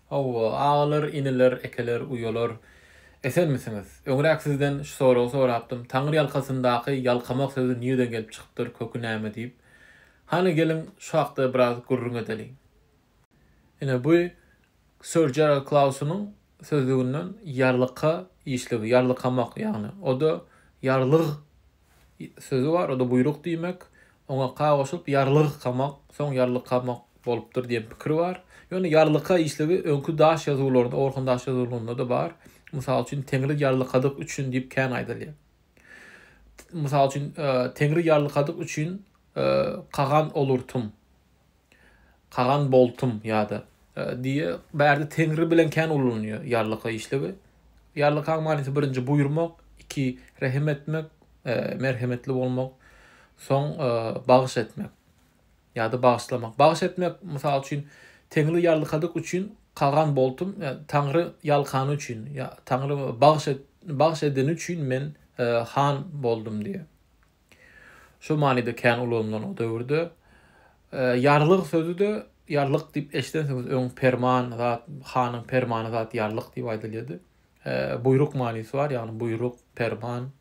Hawa, agalar, iniler, ekeler, uýalar, esenmisiňiz? Öňräk sizden şu soragy sorapdym, Taňry ýalkasyndaky ýalkamak sözi nireden gelip çykypdyr, köki näme diýip. Hany geliň şu hakda biraz gürrüň edeliň. Ine bu Sir Gerald Klausonyň sözlüginden ýarlyka işligi, ýarlykamak ýagny. O-da ýarlyg sözi bar, o-da buýruk diýmek. Oňa ka goşulyp ýarlygkamak, soň ýarlykamak bolupdyr diýen pikir bar. Ýöne ýarlyka işligi öňki daş ýazuwlarynda, Orhon daş ýazuwlarynda-da bar. Mysal üçin, Teňri ýarlykadyk üçin diýip kän aýdylýar. Mysal üçin, Teňri ýarlykadyk üçin kagan olurtum. Kagan boltum ýa-da diýe bärde Teňri bilen kän ulanylýar ýarlyka işligi. Ýarlykaň manysy birinji buýurmak, iki rehim etmek, merhemetli bolmak, soň bagyş etmek ýa-da bagyşlamak. Bagyş etmek mysal üçin Teňri ýarlykadyk üçin kagan boltum, Taňry ýalkany üçin ýa Taňry bagyş et bagyş edeni üçin men han boldum diýe. Şu manyda kän ulanylan o döwürde. Ýarlyk sözi-de ýarlyk diýip eşidensiňiz öň perman zat, hanyň permany zat ýarlyk diýip aýdylýardy. Buýruk manysy bar, ýagny buýruk, perman.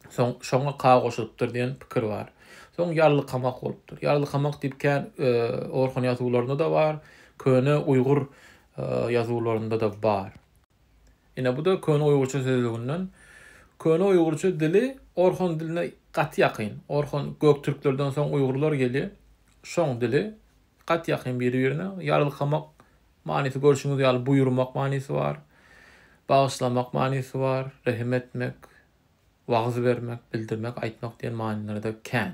Soň şoňa ka goşulypdyr diýen pikir bar. Soň ýarlykamak bolupdyr. Ýarlykamak diýip kän Orhon ýazuwlarynda-da bar, köne uýgur ýazuwlarynda-da bar. Ine bu-da köne uýgurça sözlüginden. Köne uýgurça dili orhon diline gaty ýakyn. Orhon göktürklerden soň uýgurlar gelýär. Şoň dili gaty ýakyn biri-birine. Ýarylkamak manysy görşüňiz ýaly buýurmak manysy bar. Bagyşlamak manysy bar. Rehim etmek, wagyz bermek, bildirmek, aýtmak diýen manylarda kän.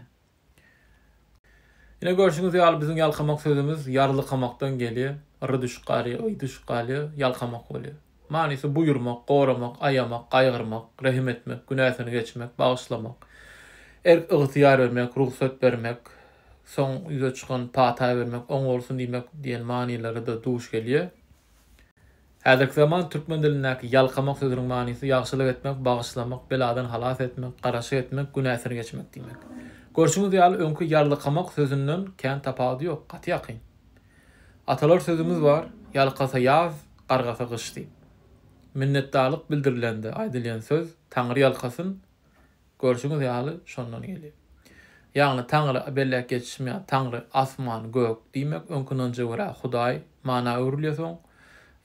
Ine görşüňiz ýaly biziň ýalkamak sözümiz ýarlykamakdan gelýär. R düşüp galýar, y düşüp galýar, ýalkamak bolýar. Manysy buýurmak, goramak, aýamak, gaýgyrmak, rehim etmek, günäsini geçmek, bagyşlamak, erk-ygtyýar bermek, rugsat bermek, soň ýüze çykan pata bermek, oň bolsun diýmek diýen manylary-da duş gelýär. Häzirki zaman türkmen dilindäki ýalkamak sözüniň manysy ýagşylyk etmek, bagyşlamak, beladan halas etmek, garaşyk etmek, günäsini geçmek diýmek. Görşüňiz ýaly öňki ýarlykamak sözünden kän tapawudy ýok, gaty ýakyn. Atalar sözümiz bar, Ýalkasa ýaz, gargasa gyş diýip. Minnetdarlyk bildirilende aýdylýan söz Taňry ýalkasyn, Görşüňiz ýaly, şondan gelýär. Ýagny Taňry, belläp geçişim ýaly, Taňry, asman, gök diýmek, öňki ynanja görä Hudaý mana öwrülýär soň.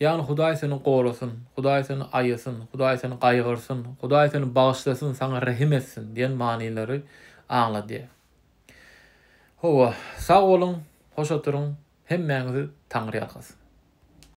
Ýagny Hudaý seni gorasyn, Hudaý seni aýasyn, Hudaý seni gaýgyrsyn, Hudaý seni bagyşlasyn, saňa rehim etsin diýen manylary aňladýar. Hawa, sag boluň, hoş oturyň, hemmäňizi Taňry ýalkasyn.